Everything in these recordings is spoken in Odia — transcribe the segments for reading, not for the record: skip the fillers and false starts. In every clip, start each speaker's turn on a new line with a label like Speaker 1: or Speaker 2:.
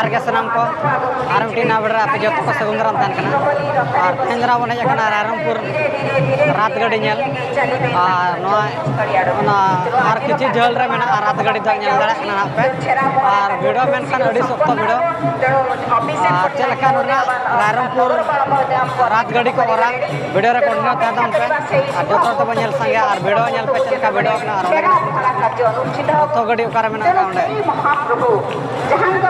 Speaker 1: ᱡᱚᱦᱟᱨ ᱜᱮ ᱥᱟᱱᱟᱢ ᱠᱚ ᱟᱨ ᱢᱤᱫᱴᱤᱡ ᱱᱟᱣᱟ ᱵᱷᱤᱰᱤᱭᱳ ᱨᱮ ᱟᱯᱮ ᱡᱚᱛᱚ ᱠᱚ ᱥᱟᱹᱜᱩᱱ ᱫᱟᱨᱟᱢ ᱛᱟᱦᱮᱱ ᱠᱟᱱᱟ᱾ ᱟᱨ ᱛᱮᱦᱮᱧ ᱫᱚ ᱵᱚᱱ ᱦᱮᱡ ᱟᱠᱟᱱᱟ ᱨᱟᱭᱨᱚᱝᱯᱩᱨ ᱨᱟᱛ ᱜᱟᱹᱰᱤ ᱧᱮᱞ᱾ ᱟᱨ ᱱᱚᱣᱟ ᱚᱱᱟ ᱟᱨ ᱠᱤᱪᱷᱩ ᱡᱷᱟᱹᱞ ᱨᱮ ᱢᱮᱱᱟᱜᱼᱟ ᱨᱟᱛ ᱜᱟᱹᱰᱤ ᱫᱚ ᱧᱮᱞ ᱫᱟᱲᱮᱭᱟᱜ ᱠᱟᱱᱟ ᱱᱟᱦᱟᱜ ᱯᱮ᱾ ᱟᱨ ᱵᱷᱤᱰᱤᱭᱳ ᱢᱮᱱᱠᱷᱟᱱ ᱟᱹᱰᱤ ᱥᱚᱠᱛᱚ ᱵᱷᱤᱰᱤᱭᱳ᱾ ᱟᱨ ᱪᱮᱫ ᱞᱮᱠᱟ ᱱᱚᱰᱮᱱᱟᱜ ᱨᱟᱭᱨᱚᱝᱯᱩᱨ ᱨᱟᱛ ᱜᱟᱹᱰᱤ ᱠᱚ ᱚᱨᱟ ᱵᱷᱤᱰᱤᱭᱳ ᱨᱮ ᱠᱚᱱᱴᱤᱱᱤᱭᱩ ᱛᱟᱦᱮᱱ ᱛᱟᱵᱚᱱ ᱯᱮ ᱟᱨ ᱡᱚᱛᱚ ᱦᱚᱲ ᱛᱮᱵᱚᱱ ᱧᱮᱞ ᱥᱟᱸᱜᱮᱭᱟ᱾ ᱟᱨ ᱵᱷᱤᱰᱤᱭᱳ ᱧᱮᱞ ᱯᱮ ᱪᱮᱫ ᱞᱮᱠᱟ ᱵᱷᱤᱰᱤᱭᱳ ᱠᱟᱱᱟ᱾ ᱟᱨ ᱚᱸᱰᱮ ᱨᱚᱛᱷᱚ ᱜᱟᱹᱰᱤ ᱚᱠᱟᱨᱮ ᱢᱮᱱᱟᱜ ᱠᱟᱜᱼᱟ ᱚᱸᱰᱮ
Speaker 2: ମହାପ୍ରଭୁ ଯାହାଙ୍କ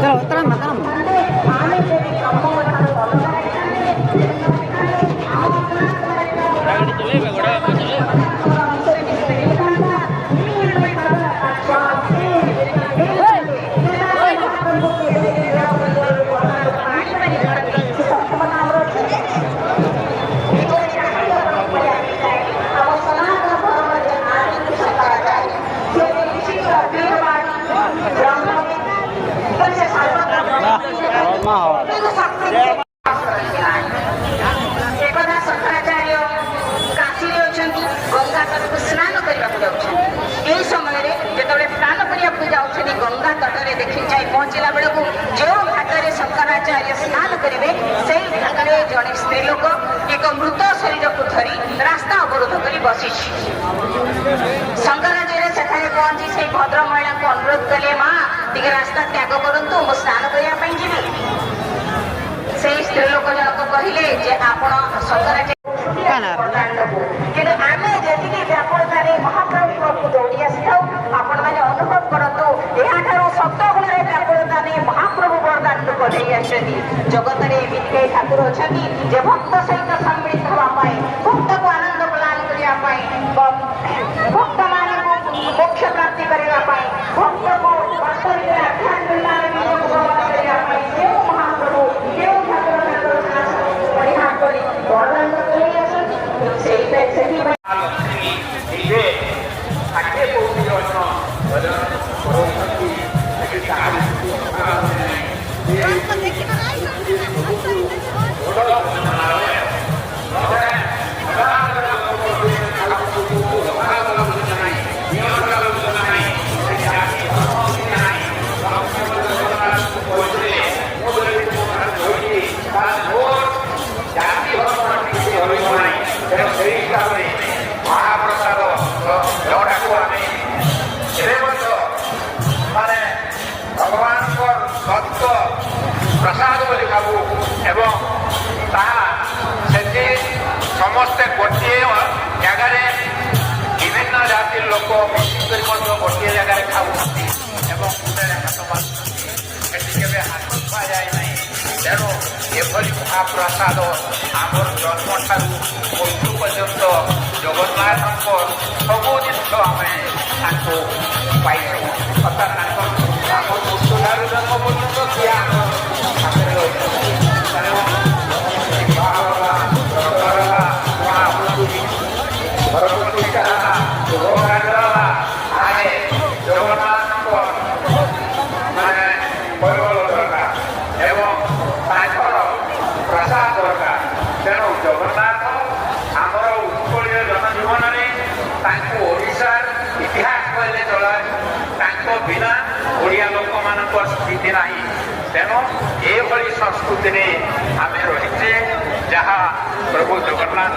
Speaker 1: ᱪᱚᱞᱚ ᱛᱟᱲᱟᱢ ᱢᱮ ᱛᱟᱲᱟᱢ ᱢᱮ।
Speaker 3: ଗାଡ଼ି ଚଲେଇବେ, ଘୋଡ଼ା ଚଲେଇବେ।
Speaker 1: ᱢᱟ ᱦᱚᱲ
Speaker 2: ଏକଦା ଶଙ୍କରାଚାର୍ଯ୍ୟ କାଶୀରେ ଅଛନ୍ତି, ଗଙ୍ଗା ତଟକୁ ସ୍ନାନ କରିବାକୁ ଯାଉଛନ୍ତି। ଏହି ସମୟରେ ଯେତେବେଳେ ସ୍ନାନ କରିବାକୁ ଯାଉଛନ୍ତି, ଗଙ୍ଗା ତଟରେ ଦେଖି ଯାଇ ପହଞ୍ଚିଲା ବେଳକୁ ଯେଉଁ ଘାଟରେ ଶଙ୍କରାଚାର୍ଯ୍ୟ ସ୍ନାନ କରିବେ, ସେଇ ଘାଟରେ ଜଣେ ସ୍ତ୍ରୀ ଲୋକ ଏକ ମୃତ ଶରୀରକୁ ଧରି ରାସ୍ତା ଅବରୋଧ କରି ବସିଛି। ଶଙ୍କରାଚାର୍ଯ୍ୟ ସେଠାରେ ପହଞ୍ଚି ସେଇ ଭଦ୍ର ମହିଳାଙ୍କୁ ଅନୁରୋଧ କଲେ, ମା, ଟିକେ ରାସ୍ତା ତ୍ୟାଗ କରନ୍ତୁ, ମୁଁ ସ୍ନାନ କରିବା ପାଇଁ ଯିବି। ସେଇ ସ୍ତ୍ରୀ ଲୋକ ଜଣକ କହିଲେ ଯେ ଆପଣ ଶଙ୍କରାଚାର୍ଯ୍ୟ
Speaker 1: କାଣା?
Speaker 2: କିନ୍ତୁ ଆମେ ଯେତିକି ବ୍ୟାକୁଳତାରେ ମହାପ୍ରଭୁଙ୍କ ପାଖକୁ ଦୌଡ଼ି ଆସିଥାଉ, ଆପଣମାନେ ଅନୁଭବ କରନ୍ତୁ, ଏହାଠାରୁ ଶତ ଗୁଣରେ ବ୍ୟାକୁଳତା ନେଇ ମହାପ୍ରଭୁ ବରଦାନକୁ ଦେଇ ଆସିଛନ୍ତି। ଜଗତରେ ଏମିତି କେହି ଠାକୁର ଅଛନ୍ତି ଯେ ଭକ୍ତ ସହିତ ସମ୍ମିଳିତ ହେବା ପାଇଁ, ଭକ୍ତକୁ ଆନନ୍ଦ ପ୍ରଦାନ କରିବା ପାଇଁ, ଭକ୍ତମାନଙ୍କୁ ମୋକ୍ଷ ପ୍ରାପ୍ତି କରିବା ପାଇଁ, ଭକ୍ତକୁ ବାସ୍ତବିକ ଆଧ୍ୟାତ୍ମିକତାରେ ନିଜକୁ ଗ୍ରହଣ କରିବା ପାଇଁ କେଉଁ ମହାପ୍ରଭୁ, କେଉଁ ଠାକୁର ତାଙ୍କର ଶାସନକୁ ପରିହାର କରି ବରଦାନ ଦେଇ ଆସନ୍ତି? ସେଇପାଇଁ ସେଥିପାଇଁ
Speaker 4: ଲକ୍ଷ୍ମୀ ନିଜେ 60 କୋଟି ଜନ ଭଜନ କରୁଛନ୍ତି, ସେଠି କାହାରି କିଛି ଅଭାବ ନାହିଁ। ସବୁଠୁ ବଡ଼ ଭଜନାଳୟ। ଅଭାବ ଲାଗୁଛି ନାହିଁ, ନିଅଣ୍ଟ ଲାଗୁଛି ନାହିଁ, ସେଠି ଜାତି ଧର୍ମ କିଛି ନାହିଁ। କହିଥିଲେ, ମୁଁ ଯଦି ତୁମ ଠାରୁ ରହିଛି, ତାହେଲେ ମୋର ଜାତି ଧର୍ମ କିଛି ରହିବ ନାହିଁ। ତେଣୁ ସେଇ ହିସାବରେ ମହାପ୍ରସାଦ ଯେଉଁଟାକୁ ଆମେ ଏବେ ମଧ୍ୟ ମାନେ ଭଗବାନଙ୍କ ଦତ୍ତ ପ୍ରସାଦ ବୋଲି ଭାବୁ ଏବଂ ତାହା ସେଠି ସମସ୍ତେ ଗୋଟିଏ ଜାଗାରେ ବିଭିନ୍ନ ଜାତିର ଲୋକ ମିଶିକରି ମଧ୍ୟ ଗୋଟିଏ ଜାଗାରେ ଖାଉଛନ୍ତି ଏବଂ କୁଟରେ ହାତ ମାରୁଛନ୍ତି। ସେଠି କେବେ ହାତ ଧୁଆଯାଏ ନାହିଁ। ତେଣୁ ଏଭଳି ମହାପ୍ରସାଦ ଆମର ଜନ୍ମଠାରୁ ମୃତ୍ୟୁ ପର୍ଯ୍ୟନ୍ତ ଜଗନ୍ନାଥଙ୍କ ସବୁ ଜିନିଷ ଆମେ ତାଙ୍କୁ ପାଇଛୁ। ଅର୍ଥାତ୍ ତାଙ୍କ ଆମ ମୃତ୍ୟୁଠାରୁ ଜନ୍ମ ପର୍ଯ୍ୟନ୍ତ ସିଏ ଆମ ପାଖରେ ରହିଛନ୍ତି। ତେଣୁ ବିବାହ ହେଲା, ବ୍ରତ ହେଲା, ମହାପ୍ରଭୁ ଘର ପ୍ରତିଷ୍ଠା ହେଲା, ଶୁଭ କାର୍ଯ୍ୟ ହେଲା, ଆଗେ ଜଗନ୍ନାଥଙ୍କ ମାନେ ପରିମଳ ଦରକାର ଏବଂ ତାଙ୍କର ପ୍ରସାଦ ଦରକାର। ତେଣୁ ଜଗନ୍ନାଥ ଆମର ଉତ୍କଳୀୟ ଜନଜୀବନରେ ତାଙ୍କୁ ଓଡ଼ିଶାର ଇତିହାସ କହିଲେ ଚଳେ। ତାଙ୍କ ବିନା ଓଡ଼ିଆ ଲୋକମାନଙ୍କ ସ୍ଥିତି ନାହିଁ। ତେଣୁ ଏଭଳି ସଂସ୍କୃତିରେ ଆମେ ରହିଛେ, ଯାହା ପ୍ରଭୁ ଜଗନ୍ନାଥ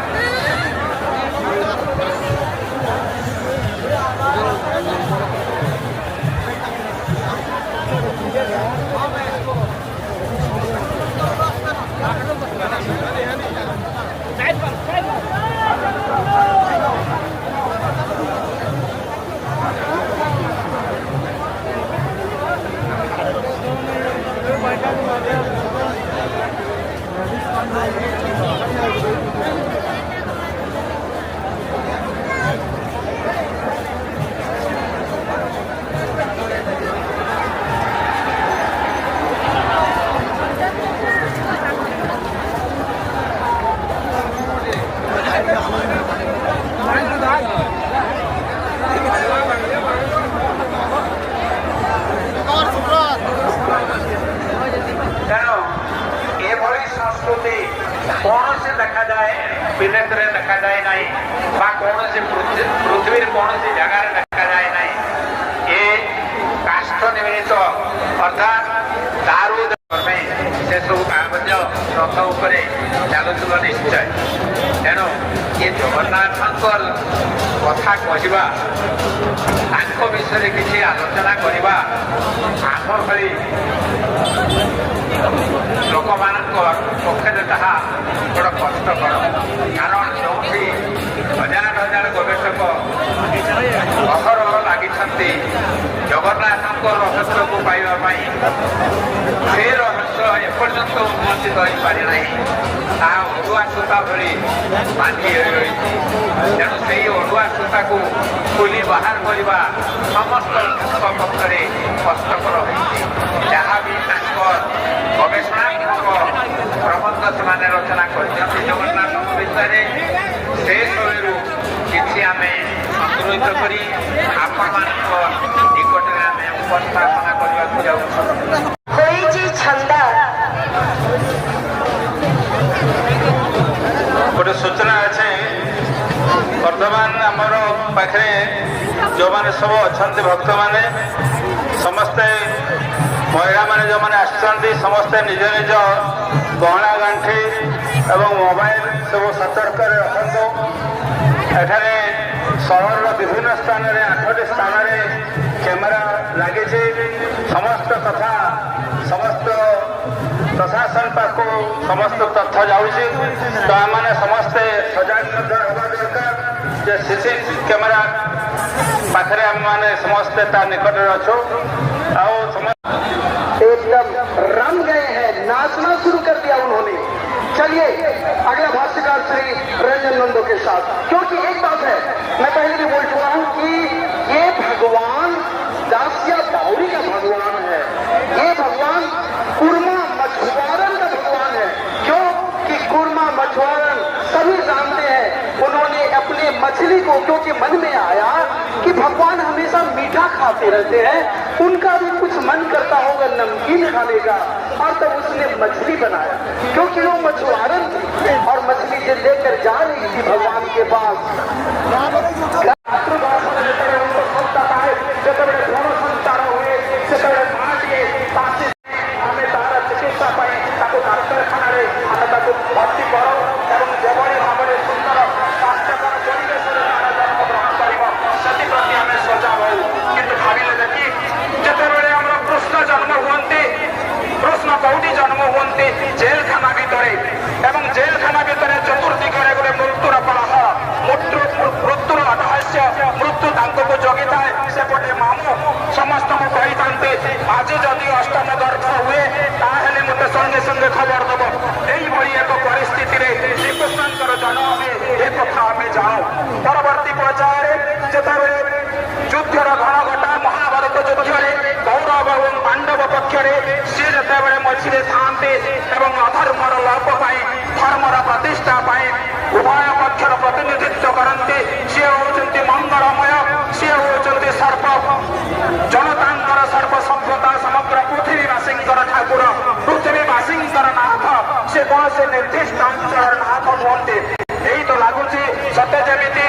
Speaker 4: ତେଣୁ ଏଭଳି ସଂସ୍କୃତି କୌଣସି ଦେଖାଯାଏ ବିଦେଶରେ ଦେଖାଯାଏ ନାହିଁ ବା କୌଣସି ପୃଥିବୀରେ କୌଣସି ଜାଗାରେ ଦେଖାଯାଏ ନାହିଁ। ନିର୍ମିତ, ଅର୍ଥାତ୍ ଦାରୁ ପାଇଁ ସେସବୁ ମଧ୍ୟ ରଥ ଉପରେ ଚାଲୁଥିବ ନିଶ୍ଚୟ। ତେଣୁ ଏ ଜଗନ୍ନାଥଙ୍କ କଥା କହିବା, ତାଙ୍କ ବିଷୟରେ କିଛି ଆଲୋଚନା କରିବା ଆମ ଭଳି ଲୋକମାନଙ୍କ ପକ୍ଷରେ ତାହା ବଡ଼ କଷ୍ଟକର। କାରଣ ଯେଉଁଠି ହଜାର ହଜାର ଗବେଷକ ଅହରହ ଲାଗିଛନ୍ତି ଜଗନ୍ନାଥଙ୍କ ରହସ୍ୟକୁ ପାଇବା ପାଇଁ, ସେ ରହସ୍ୟ ଏପର୍ଯ୍ୟନ୍ତ ଉନ୍ମୋଚିତ ହୋଇପାରିନାହିଁ। ତାହା ଅଡ଼ୁଆ ସୂତା ଭଳି ବାନ୍ଧି ହୋଇ ରହିଛି। ତେଣୁ ସେଇ ଅଡ଼ୁଆ ସୂତାକୁ ଖୋଲି ବାହାର କରିବା ସମସ୍ତଙ୍କ ପକ୍ଷରେ କଷ୍ଟକର ହୋଇଛି। ଯାହା ବି ତାଙ୍କ ଗବେଷଣାତ୍ମକ ପ୍ରବନ୍ଧ ସେମାନେ ରଚନା କରିଛନ୍ତି ଜଗନ୍ନାଥଙ୍କ ବିଷୟରେ, ସେ ସବୁରୁ କିଛି ଆମେ ସଂଗୃହୀତ କରି ଆପଣମାନଙ୍କ ନିକଟରେ ଆମେ ଉପସ୍ଥାପନା କରିବାକୁ ଯାଉଛୁ।
Speaker 2: ହୋଇଛି ଛନ୍ଦ।
Speaker 3: ଗୋଟେ ସୂଚନା ଅଛି। ବର୍ତ୍ତମାନ ଆମର ପାଖରେ ଯେଉଁମାନେ ସବୁ ଅଛନ୍ତି, ଭକ୍ତମାନେ ସମସ୍ତେ, ମହିଳାମାନେ ଯେଉଁମାନେ ଆସିଛନ୍ତି, ସମସ୍ତେ ନିଜ ନିଜ ଗହଣା ଗାଣ୍ଠି ଏବଂ ମୋବାଇଲ ସବୁ ସତର୍କରେ ରଖନ୍ତୁ। ଏଠାରେ ସହରର ବିଭିନ୍ନ ସ୍ଥାନରେ, ଆଠଟି ସ୍ଥାନରେ କ୍ୟାମେରା ଲାଗିଛି। ସମସ୍ତ କଥା ସମସ୍ତ ପ୍ରଶାସନ ପାଖକୁ ସମସ୍ତ ତଥ୍ୟ ଯାଉଛି। ତ ଆମମାନେ ସମସ୍ତେ ସଜାଗ ମଧ୍ୟ ହେବା ଦରକାର ଯେ ସିସି କ୍ୟାମେରା ପାଖରେ ଆମେମାନେ ସମସ୍ତେ ତା ନିକଟରେ ଅଛୁ ଆଉ ସମସ୍ତେ
Speaker 5: एकदम रम गए हैं, नाचना शुरू कर दिया उन्होंने। चलिए, अगला भाष्यकार श्री रंजन नंदो के साथ, क्योंकि एक बात है, मैं पहले भी बोल चुका हूं कि ये भगवान दासिया बाउरी का भगवान है, ये भगवान कुर्मा मछुआरन का भगवान है। क्यों कि कुर्मा मछुआरन सभी जानते हैं, उन्होंने अपने मछली को, क्योंकि मन में आया कि भगवान हमेशा मीठा खाते रहते हैं, उनका भी कुछ मन करता होगा नमकीन खाने का, और तब उसने मछली बनाया, क्योंकि वो मछुआरन थी और मछली जो लेकर जा रही थी भगवान के पास।
Speaker 4: ମାତୃଭାଷାରେ ଯେତେବେଳେ ଅନ୍ତଃସତ୍ତା ଥାଏ, ଯେତେବେଳେ ଧନ ସଞ୍ଚାର ହୁଏ, ସେତେବେଳେ ମାଟିଏ ଚାଷୀ ଆମେ ତାର ଚିକିତ୍ସା ପାଇଁ ତାକୁ ଡାକ୍ତରଖାନାରେ ଆମେ ତାକୁ ଭର୍ତ୍ତି କରୁ ଏବଂ ଯେଭଳି ଭାବରେ ସୁନ୍ଦର ସ୍ୱାସ୍ଥ୍ୟକର ପରିବେଶରେ ତାର ଜନ୍ମ ଗ୍ରହଣ କରିବ, ସେଥିପ୍ରତି ଆମେ ସଜାଗ ହଉ। କିନ୍ତୁ ଭାବିଲେ ଦେଖି, ଯେତେବେଳେ ଆମର କୃଷ୍ଣ ଜନ୍ମ ହୁଅନ୍ତି, କୃଷ୍ଣ କୋଉଠି ଜନ୍ମ ହୁଅନ୍ତି? ଜେଲଖାନା ଭିତରେ। ଏବଂ ଜେଲଖାନା ଭିତରେ ଚତୁର୍ଦିଗରେ ଗୋଟେ ମୃତ୍ୟୁର କଳହ, ମୃତ୍ୟୁର ଅଟହାସ୍ୟ, ମୃତ୍ୟୁ ତାଙ୍କକୁ ଜଗିଥାଏ। ସେପଟେ ମାମୁଁ ସମସ୍ତଙ୍କୁ କହିଥାନ୍ତି, ଆଜି ଯଦି ଅଷ୍ଟମ ଗର୍ଭ ହୁଏ, ତାହେଲେ ମୋତେ ସଙ୍ଗେ ସଙ୍ଗେ ଖବର ଦେବ। ଏଇଭଳି ଏକ ପରିସ୍ଥିତିରେ ଶ୍ରୀକୃଷ୍ଣଙ୍କର ଜନ୍ମ ହୁଏ, ଏ କଥା ଆମେ ଜାଣୁ। ପରବର୍ତ୍ତୀ ପର୍ଯ୍ୟାୟରେ ଯେତେବେଳେ ଯୁଦ୍ଧର ଘନଘଟା ମହାଭାରତ ଯୁଦ୍ଧରେ କୌରବ ଏବଂ ପାଣ୍ଡବ ପକ୍ଷରେ ସିଏ ଯେତେବେଳେ ମଝିରେ ଥାଆନ୍ତି ଏବଂ ଅଧର୍ମର ଲୋପ ପାଇଁ, ଧର୍ମର ପ୍ରତିଷ୍ଠା ପାଇଁ ଉଭୟ ପକ୍ଷର ପ୍ରତିନିଧିତ୍ୱ କରନ୍ତି, ସିଏ ହେଉଛନ୍ତି ମଙ୍ଗଳମୟ, ସିଏ ହେଉଛନ୍ତି ସର୍ବ ଜନତାଙ୍କର, ସର୍ବ ସଭ୍ୟତା, ସମଗ୍ର ପୃଥିବୀବାସୀଙ୍କର ଠାକୁର, ପୃଥିବୀବାସୀଙ୍କର ନାଥ। ସେ କୌଣସି ନିର୍ଦ୍ଦିଷ୍ଟ ଅଞ୍ଚଳର ନାଥ ନୁହନ୍ତି। ଏଇ ତ ଲାଗୁଛି ସତେ ଯେମିତି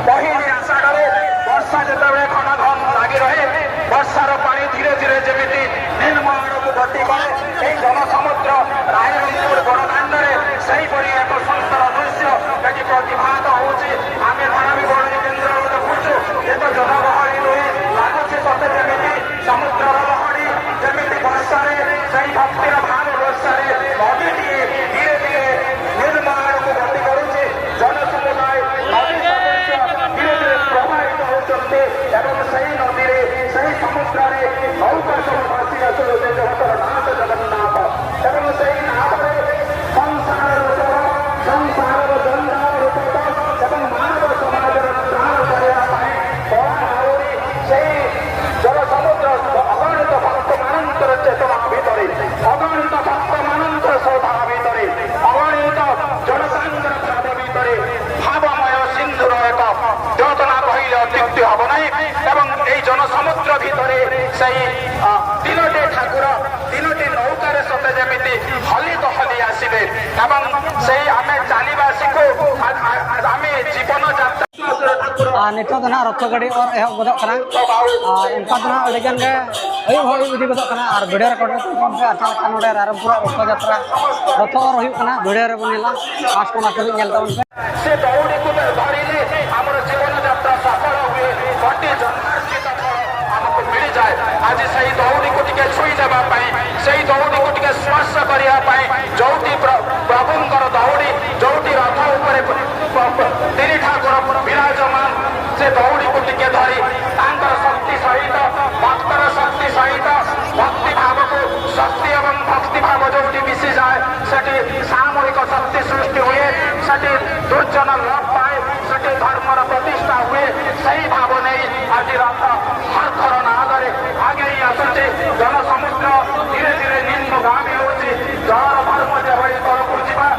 Speaker 4: ପହିଲି ଆଷାଢ଼ରେ ବର୍ଷା ଯେତେବେଳେ ଘନ ଘନ ଲାଗି ରହେ, ବର୍ଷାର ପାଣି ଧୀରେ ଧୀରେ ଯେମିତି ନିମ୍ନ ଆଡ଼କୁ ଗତି କରେ, ଏଇ ଜନସମୁଦ୍ର ରାଇରଙ୍ଗପୁର ବଡ଼ଦାଣ୍ଡରେ ସେହିପରି ଏକ ସୁନ୍ଦର ଦୃଶ୍ୟ ଏଠି ପ୍ରତିଭାତ ହେଉଛି। ଆମେ ଧାରା ବିବରଣୀ କେନ୍ଦ୍ରରୁ ଦେଖୁଛୁ, ଏକ ଜନଗହଳି ନୁହେଁ, ଲାଗୁଛି ସତେ ଯେମିତି ସମୁଦ୍ରର ଲହଡ଼ି ଯେମିତି ବର୍ଷାରେ, ସେଇ ଭକ୍ତିର ଭାବ ବର୍ଷାରେ ନଦୀଟିଏ ଧୀରେ ଧୀରେ ନିମ୍ନ ଆଡ଼କୁ ଗତି କରୁଛି। ଜନସମୁଦାୟ ନଦୀ ସଦୃଶ ଧୀରେ ଧୀରେ ପ୍ରବାହିତ ହେଉଛନ୍ତି ଏବଂ ସେଇ ନଦୀରେ, ସେଇ ସମୁଦ୍ରରେ ନୌକା ସବୁ ଭାସି ଆସୁଛନ୍ତି ଜଗତର ନାଥ ଜଗନ୍ନାଥ। ଏବଂ ସେଇ ନାବରେ ସଂସାରର ଚୋର, ସଂସାରର ଜଞ୍ଜାଳ ରୂପକ ଏବଂ ମାନବ ସମାଜର ତ୍ରାଣ କରିବା ପାଇଁ କଳା ଆହୁରି ସେଇ ଜଳ ସମୁଦ୍ର ଅଗଣିତ ଭକ୍ତମାନଙ୍କର ଚେତନା ଭିତରେ, ଅଗଣିତ ଭକ୍ତମାନଙ୍କର ଶ୍ରଦ୍ଧା ଭିତରେ, ଅଗଣିତ ଜନତାଙ୍କର ଭାବ ଭିତରେ ଭାବମୟ ସିନ୍ଧୁର ଏକ ଦ୍ୟୋତନା କହିଲେ ଅତ୍ୟୁକ୍ତି ହେବ ନାହିଁ। ଏବଂ ଏଇ ଜନସମୁଦ୍ର ଭିତରେ ସେଇ ତିନୋଟି ଠାକୁର ତିନୋଟି ନୌକାରେ ସତେ ଯେମିତି ହଲି ଦହଲି ଆସିବେ ଏବଂ ସେଇ ଆମେ ଚାଲିବା ଶିଖୁ, ଆମେ ଜୀବନ ଯାତ୍ରା
Speaker 1: ᱟᱨ ᱱᱤᱛᱚᱜ ᱫᱚ ᱱᱟᱦᱟᱜ ᱨᱚᱛᱷᱚ ᱜᱟᱹᱰᱤ ᱚᱨ ᱮᱦᱚᱵ ᱜᱚᱫᱚᱜ ᱠᱟᱱᱟ ᱟᱨ ᱚᱱᱠᱟ ᱫᱚ ᱱᱟᱦᱟᱜ ᱟᱹᱰᱤᱜᱟᱱ ᱜᱮ ᱟᱹᱭᱩᱵ ᱦᱚᱸ ᱟᱹᱭᱩᱵ ᱤᱫᱤ ᱜᱚᱫᱚᱜ ᱠᱟᱱᱟ ᱟᱨ ᱵᱷᱤᱰᱤᱭᱳ ᱨᱮᱠᱚᱨᱰ ᱛᱟᱵᱚᱱ ᱯᱮ ᱟᱨ ᱪᱮᱫ ᱞᱮᱠᱟ ᱱᱚᱰᱮ ᱨᱟᱭᱨᱚᱝᱯᱩᱨ ᱨᱚᱛᱷᱚ ᱡᱟᱛᱨᱟ ᱨᱚᱛᱷᱚ ᱚᱨ ᱦᱩᱭᱩᱜ ᱠᱟᱱᱟ ᱵᱷᱤᱰᱤᱭᱳ ᱨᱮᱵᱚᱱ ᱧᱮᱞᱟ ᱯᱷᱟᱥᱴ ᱠᱷᱚᱱ ᱞᱟᱥᱴ ᱫᱷᱟᱹᱵᱤᱡ ᱧᱮᱞ ᱛᱟᱵᱚᱱ ᱯᱮ।
Speaker 4: ସେ ଦଉଡ଼ିକୁ ଧରିଲେ ଆମର ଜୀବନ ଯାତ୍ରା ସଫଳ ହୁଏ, ଘଟି ଜନ୍ମାର୍ଜିତ ଫଳ ଆମକୁ ମିଳିଯାଏ। ଆଜି ସେଇ ଦଉଡ଼ିକୁ ଟିକେ ଛୁଇଁ ଦେବା ପାଇଁ, ସେଇ ଦଉଡ଼ିକୁ ଟିକେ ସ୍ପର୍ଶ କରିବା ପାଇଁ, ଯୋଉଠି ପ୍ରଭୁଙ୍କର ଦଉଡ଼ି, ଯୋଉଠି ରଥ ଉପରେ ତିନି ଠାକୁର ବିରାଜମାନ, ସେ ଦଉଡ଼ିକୁ ଟିକେ ଧରି ତାଙ୍କର ଶକ୍ତି ସହିତ, ଭକ୍ତର ଶକ୍ତି ସହିତ, ଭକ୍ତି ଭାବକୁ, ଶକ୍ତି ଏବଂ ଭକ୍ତି ଭାବ ଯୋଉଠି ମିଶିଯାଏ, ସେଠି ସାମୂହିକ ଶକ୍ତି ସୃଷ୍ଟି ହୁଏ, ସେଠି ଦୁର୍ଜନ ଲୋପ ପାଏ, ସେଠି ଧର୍ମର ପ୍ରତିଷ୍ଠା ହୁଏ। ସେଇ ଭାବ ନେଇ ଆଜି ରଥ ହରହର ନାଦରେ ଆଗେଇ ଆସୁଛି। ଜନସମୁଦ୍ର ଧୀରେ ଧୀରେ ନିମ୍ନଗାମୀ ହେଉଛି। ଜଳର ଧର୍ମ ଯେଭଳି ତଳକୁ ଯିବା,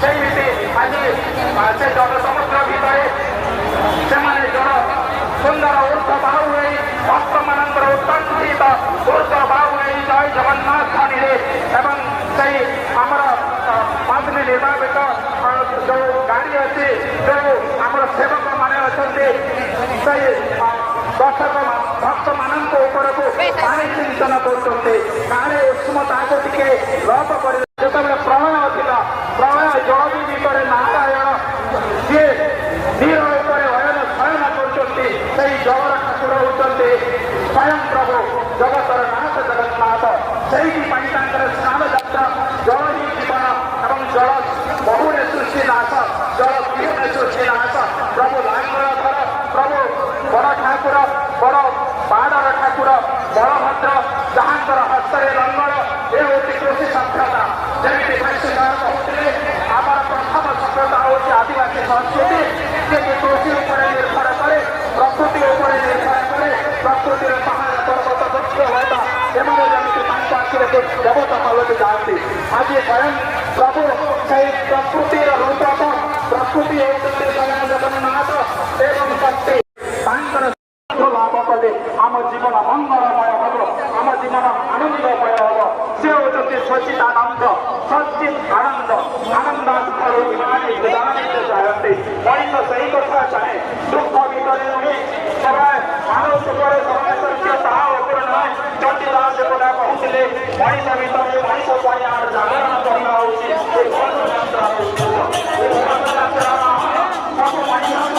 Speaker 4: ସେମିତି ଆଜି ସେ ଜନସମୁଦ୍ର ଭିତରେ ସେମାନେ ଜଳ ସୁନ୍ଦର ଉର୍ଦ୍ଧ୍ୱ ବାହୁ ହେଇ, ଭକ୍ତମାନଙ୍କର ଉତ୍କଣ୍ଠିତ ଉର୍ଦ୍ଧ୍ୱ ବାହୁ ହେଇ ଜୟ ଜଗନ୍ନାଥ ଧ୍ୱନିରେ ଏବଂ ସେଇ ଆମର ଅଗ୍ନି ନିର୍ବାପିତ ଯୋଉ ଗାଡ଼ି ଅଛି, ଯୋଉ ଆମର ସେବକମାନେ ଅଛନ୍ତି, ସେଇ ଦର୍ଶକ ଭକ୍ତମାନଙ୍କ ଉପରକୁ ପାଣି ସିଞ୍ଚନ କରୁଛନ୍ତି। କାଳେ ଉଷ୍ମତାକୁ ଟିକେ ଲୋପ କରି। ଯେତେବେଳେ ପ୍ରଳୟ ଥିଲା, ପ୍ରଳୟ ଜଳ ଭିତରେ ନାରାୟଣ ଯିଏ ନୀର ଉପରେ ଅୟନ ଶୟନ କରୁଛନ୍ତି, ସେଇ ଜଳର ଠାକୁର ହେଉଛନ୍ତି ସ୍ୱୟଂ ପ୍ରଭୁ ଜଗତର ନାଥ ଜଗନ୍ନାଥ। ସେଇଥିପାଇଁ ତାଙ୍କର ସ୍ନାନ ଯାତ୍ରା। ଜଳ ହିଁ ଜୀବନ ଏବଂ ଜଳ ବହୁଳେ ସୃଷ୍ଟି ନାଶ, ଜଳ ବିହୁନେ ସୃଷ୍ଟି ନାଶ। ପ୍ରଭୁ ଲାଙ୍ଗଳଧର, ପ୍ରଭୁ ବଡ଼ ଠାକୁର, ବଡ଼ ବାଡ଼ର ଠାକୁର ବଳଭଦ୍ର, ଯାହାଙ୍କର ହସ୍ତରେ ଲଙ୍ଗଳ। ଏ ହେଉଛି କୃଷି ସଭ୍ୟତା। ଯେମିତି ଭାଷ୍ୟକାର କହୁଥିଲେ, ଆମର ପ୍ରଥମ ସଭ୍ୟତା ହେଉଛି ଆଦିବାସୀ ସଂସ୍କୃତି, ଯିଏକି କୃଷି ଉପରେ ନିର୍ଭର କରେ, ପ୍ରକୃତି ଉପରେ ନିର୍ଭର କରେ। ପ୍ରକୃତିର ପାହାଡ଼, ପର୍ବତ, ବୃକ୍ଷ, ଲତା, ଏମାନେ ଯେମିତି ତାଙ୍କ ଆଖିରେ ଦେବତା ପାଲଟି ଯାଆନ୍ତି। ଆଜି ସ୍ୱୟଂ ପ୍ରଭୁ ସେଇ ପ୍ରକୃତିର ରୂପକ। ପ୍ରକୃତି ହେଉଛନ୍ତି ସ୍ୱୟଂ ଜଗନ୍ନାଥ ଏବଂ ଶକ୍ତି। ତାଙ୍କର ଲାଭ କଲେ ଆମ ଜୀବନ ମଙ୍ଗଳମୟ ହେବ, ଆମ ଜୀବନ ଆନନ୍ଦମୟ ହେବ। ସେ ହେଉଛନ୍ତି ସଚିଦାନନ୍ଦ, ସଚିତ ଆନନ୍ଦ। ଆନନ୍ଦ ଚାହାନ୍ତି ମଣିଷ, ସେଇ କଥା ଚାହେଁ, ଦୁଃଖ ଭିତରେ ନୁହେଁ। ସବାଇ ମାନବ ଉପରେ ସବାଇ ସତ୍ୟ, ତାହା ଉପରେ ନୁହେଁ। ଚଣ୍ଡିଦାସ କଥା କହୁଥିଲେ, ମଣିଷ ଭିତରେ ମଣିଷ ପଣିଆର ଜାଗରଣ କରିବା ହେଉଛି ଏ ରଥଯାତ୍ରାର ଉଦ୍ଦେଶ୍ୟ। ଏ ରଥଯାତ୍ରାର ସବୁ ମଣିଷଙ୍କ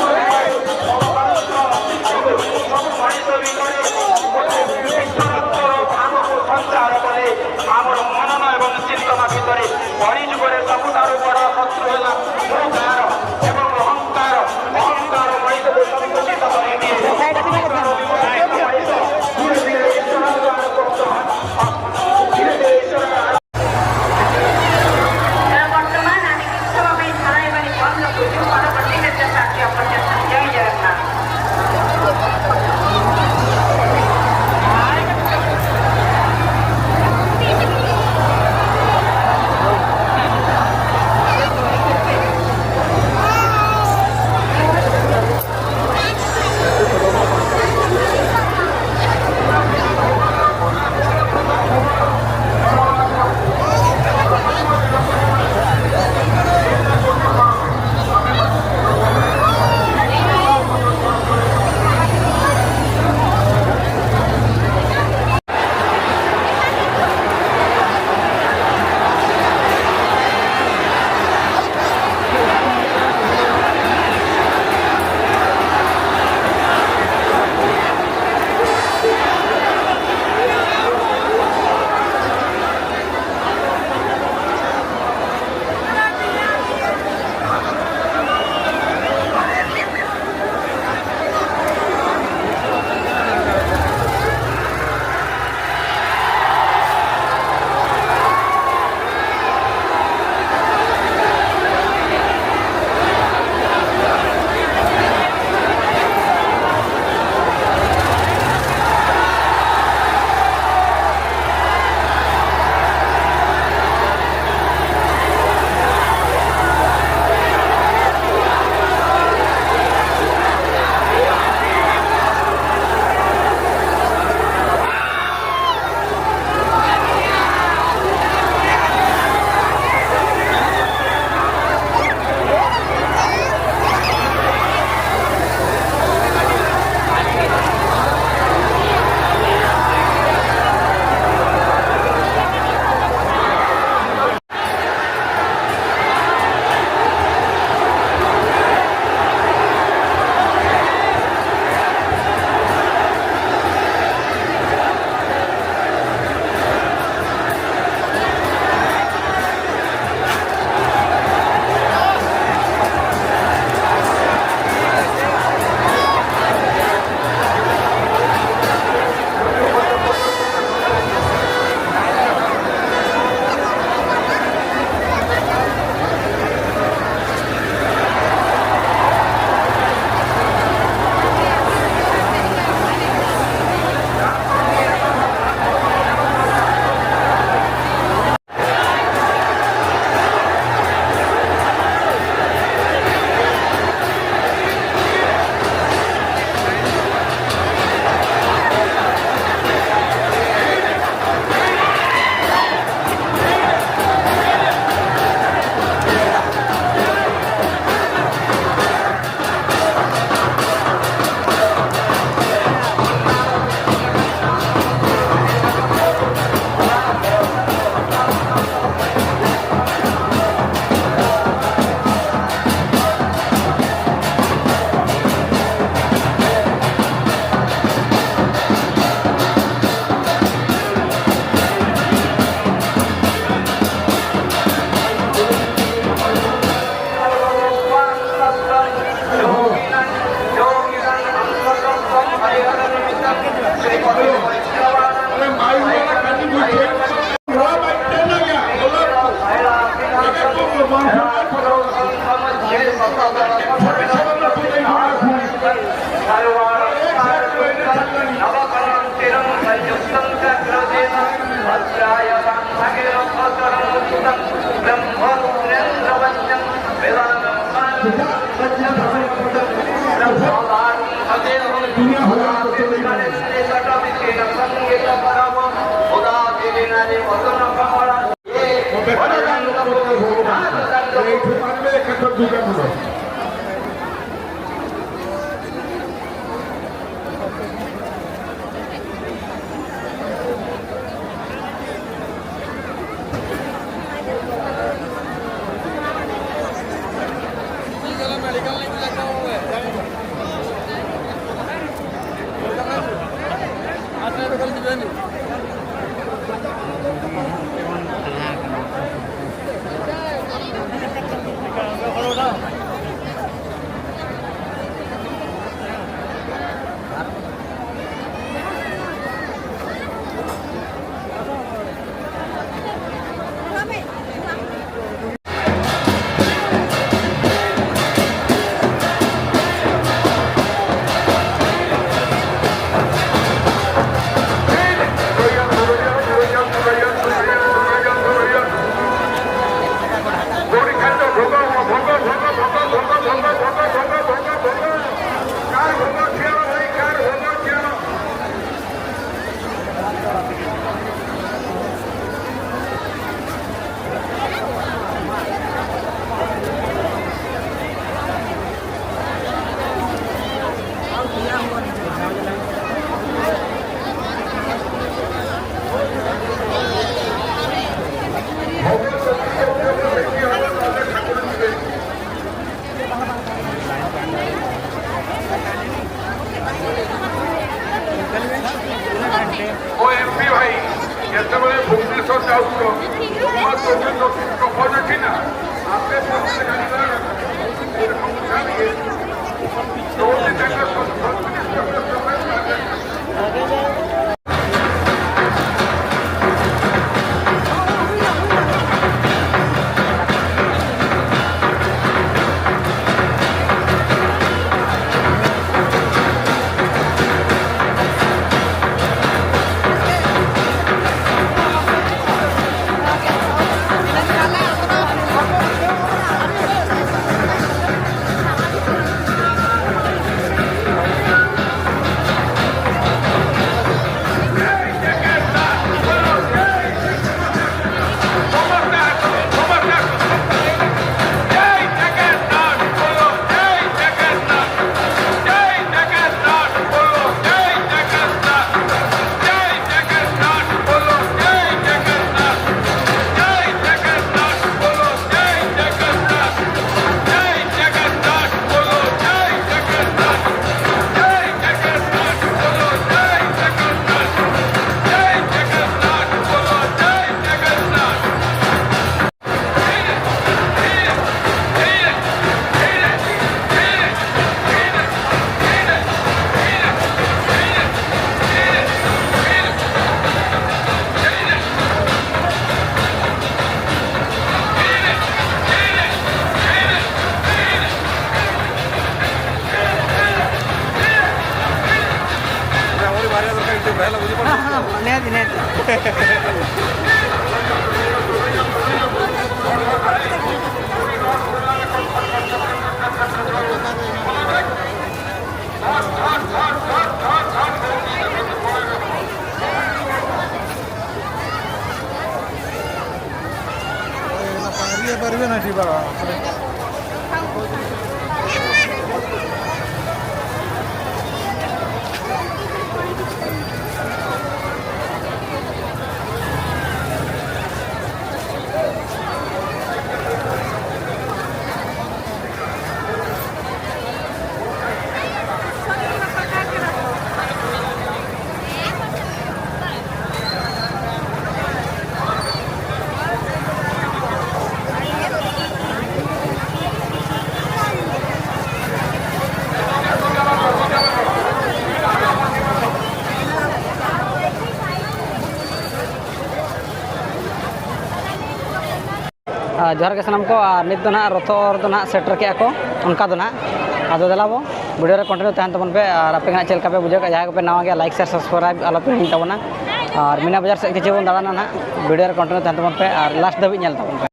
Speaker 4: ଓ ଏମପି ଭାଇ, ଯେତେବେଳେ ଭୁବନେଶ୍ୱର ଯାଉଛ, ତୁମ ଅଛି ନା ଆପେ ଗାଡ଼ି ତାଙ୍କ।
Speaker 1: ନିହାତି ନିହାତି।
Speaker 6: ପାରିବେ ନା ଏଠି?
Speaker 1: ᱡᱚᱦᱟᱨ ᱜᱮ ᱥᱟᱱᱟᱢ ᱠᱚ ᱟᱨ ᱱᱤᱛ ᱫᱚ ᱱᱟᱦᱟᱜ ᱨᱚᱛᱷᱚ ᱫᱚ ᱱᱟᱦᱟᱜ ᱥᱮᱴᱮᱨ ᱠᱮᱜᱼᱟ ᱠᱚ ᱚᱱᱠᱟ ᱫᱚ ᱱᱟᱦᱟᱜ ᱟᱫᱚ ᱫᱮᱞᱟ ᱵᱚ ᱵᱷᱤᱰᱤᱭᱳ ᱨᱮ ᱠᱚᱱᱴᱤᱱᱤᱭᱩ ᱛᱟᱦᱮᱱ ᱛᱟᱵᱚᱱ ᱯᱮ ᱟᱨ ᱟᱯᱮ ᱱᱟᱦᱟᱜ ᱪᱮᱫ ᱞᱮᱠᱟ ᱯᱮ ᱵᱩᱡᱷᱟᱹᱣ ᱠᱮᱜᱼᱟ ᱡᱟᱦᱟᱸᱭ ᱠᱚᱯᱮ ᱱᱟᱣᱟ ᱜᱮᱭᱟ ᱞᱟᱭᱤᱠ ᱥᱮᱭᱟᱨ ᱥᱟᱵᱥᱠᱨᱟᱭᱤᱵ ᱟᱞᱚ ᱯᱮ ᱦᱤᱲᱤᱧ ᱛᱟᱵᱚᱱᱟ ᱟᱨ ᱢᱤᱱᱟ ᱵᱟᱡᱟᱨ ᱥᱮᱫ ᱠᱤᱪᱷᱩ ᱵᱚᱱ ᱫᱟᱬᱟᱱᱟ ᱱᱟᱦᱟᱜ ᱵᱷᱤᱰᱤᱭᱳ ᱨᱮ ᱠᱚᱱᱴᱤᱱᱤᱭᱩ ᱛᱟᱦᱮᱱ ᱛᱟᱵᱚᱱ ᱯᱮ ᱟᱨ ᱞᱟᱥᱴ ᱫᱷᱟᱹᱵᱤᱡ ᱧᱮᱞ ᱛᱟᱵᱚᱱ ᱯᱮ।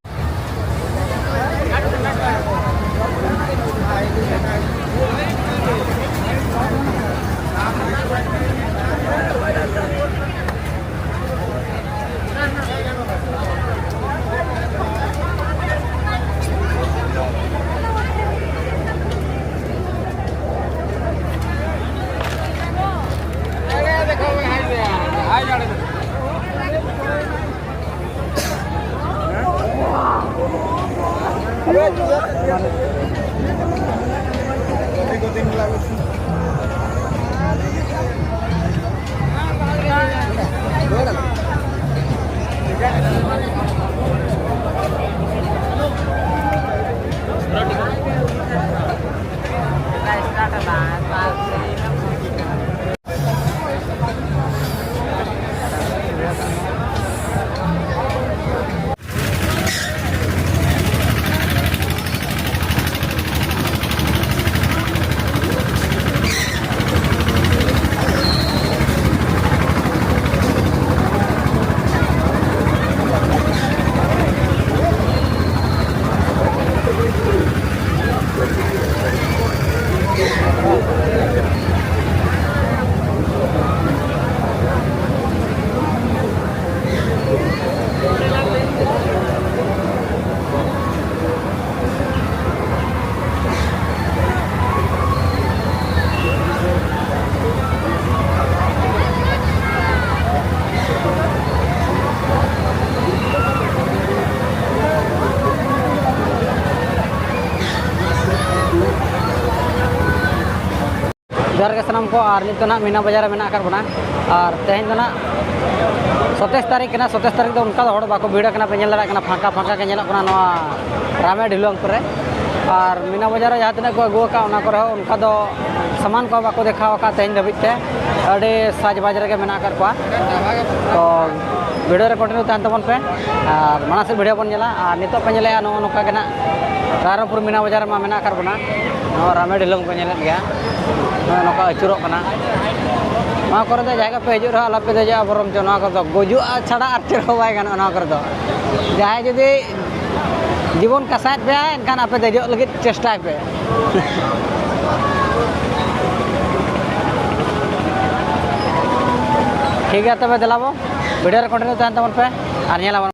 Speaker 1: ᱡᱚᱦᱟᱨ ᱜᱮ ᱥᱟᱱᱟᱢ ᱠᱚ ᱟᱨ ᱱᱤᱛ ᱫᱚ ᱱᱟᱦᱟᱜ ᱢᱤᱱᱟ ᱵᱟᱡᱟᱨ ᱨᱮ ᱢᱮᱱᱟᱜ ᱟᱠᱟᱫ ᱵᱚᱱᱟ ᱟᱨ ᱛᱮᱦᱮᱧ ᱫᱚ ᱱᱟᱦᱟᱜ 27 ᱛᱟᱹᱨᱤᱠᱷ ᱠᱟᱱᱟ। 27 ᱛᱟᱹᱨᱤᱠᱷ ᱫᱚ ᱚᱱᱠᱟ ᱫᱚ ᱦᱚᱲ ᱵᱟᱠᱚ ᱵᱷᱤᱲ ᱟᱠᱟᱱᱟ, ᱯᱮ ᱧᱮᱞ ᱫᱟᱲᱮᱭᱟᱜ ᱠᱟᱱᱟ ᱯᱷᱟᱸᱠᱟ ᱯᱷᱟᱸᱠᱟ ᱜᱮ ᱧᱮᱞᱚᱜ ᱠᱟᱱᱟ ᱱᱚᱣᱟ ᱨᱟᱢᱮ ᱰᱷᱤᱞᱣᱟᱹᱝ ᱠᱚᱨᱮ। ᱟᱨ ᱢᱤᱱᱟ ᱵᱟᱡᱟᱨ ᱨᱮ ᱡᱟᱦᱟᱸ ᱛᱤᱱᱟᱹᱜ ᱠᱚ ᱟᱹᱜᱩ ᱟᱠᱟᱫ ᱚᱱᱟ ᱠᱚᱨᱮ ᱦᱚᱸ ᱚᱱᱠᱟ ᱫᱚ ᱥᱟᱢᱟᱱ ᱠᱚ ᱵᱟᱠᱚ ᱫᱮᱠᱷᱟᱣ ᱟᱠᱟᱫ ᱛᱮᱦᱮᱧ ᱫᱷᱟᱹᱵᱤᱡ ᱛᱮ ᱟᱹᱰᱤ ᱥᱟᱡᱽ ᱵᱟᱡᱽ ᱨᱮᱜᱮ ᱢᱮᱱᱟᱜ ᱟᱠᱟᱫ ᱠᱚᱣᱟ। ᱛᱚ ᱵᱷᱤᱰᱤᱭᱳ ᱨᱮ ᱠᱚᱱᱴᱤᱱᱤᱭᱩ ᱛᱟᱦᱮᱱ ᱛᱟᱵᱚᱱ ᱯᱮ ᱟᱨ ᱢᱟᱲᱟᱝ ᱥᱮᱫ ᱵᱷᱤᱰᱤᱭᱳ ᱵᱚᱱ ᱧᱮᱞᱟ। ᱟᱨ ᱱᱤᱛᱚᱜ ᱯᱮ ᱧᱮᱞᱮᱜᱼᱟ ᱱᱚᱜᱼᱚ ᱱᱚᱝᱠᱟ ᱜᱮ ᱱᱟᱦᱟᱜ ᱨᱟᱭᱨᱚᱝᱯᱩᱨ ᱢᱤᱱᱟ ᱵᱟᱡᱟᱨ ᱨᱮᱢᱟ ᱢᱮᱱᱟᱜ ᱟᱠᱟᱫ ᱵᱚᱱᱟ। ᱱᱚᱣᱟ ᱨᱟᱢᱮ ᱰᱷᱤᱞᱣᱟᱹᱝ ᱯᱮ ᱧᱮᱞᱮᱫ ᱜᱮᱭᱟ, ᱱᱚᱜᱼᱚ ᱱᱚᱝᱠᱟ ᱟᱹᱪᱩᱨᱚᱜ ᱠᱟᱱᱟ। ᱱᱚᱣᱟ ᱠᱚᱨᱮ ᱫᱚ ᱡᱟᱭᱜᱟ ᱯᱮ ᱦᱤᱡᱩᱜ ᱨᱮᱦᱚᱸ ᱟᱞᱚᱯᱮ ᱫᱮᱡᱚᱜᱼᱟ, ᱵᱚᱨᱚᱝ ᱪᱚ ᱱᱚᱣᱟ ᱠᱚᱫᱚ ᱜᱩᱡᱩᱜᱼᱟ ᱪᱷᱟᱲᱟ ᱟᱨ ᱪᱮᱫ ᱦᱚᱸ ᱵᱟᱭ ᱜᱟᱱᱚᱜᱼᱟ। ᱱᱚᱣᱟ ᱠᱚᱨᱮ ᱫᱚ ᱡᱟᱦᱟᱸᱭ ᱡᱩᱫᱤ ᱡᱤᱵᱚᱱ ᱠᱟᱥᱟᱭᱮᱫ ᱯᱮᱭᱟ ᱮᱱᱠᱷᱟᱱ ᱟᱯᱮ ᱫᱮᱡᱚᱜ ᱞᱟᱹᱜᱤᱫ ᱪᱮᱥᱴᱟᱭ ᱯᱮ। ᱴᱷᱤᱠ ᱜᱮᱭᱟ ᱛᱚᱵᱮ ᱫᱮᱞᱟ ᱵᱚ ᱵᱷᱤᱰᱤᱭᱳ ᱨᱮ ᱠᱚᱱᱴᱤᱱᱤᱭᱩ ᱛᱟᱦᱮᱱ ᱛᱟᱵᱚᱱ ᱯᱮ ᱟᱨ ᱧᱮᱞᱟᱵᱚᱱ।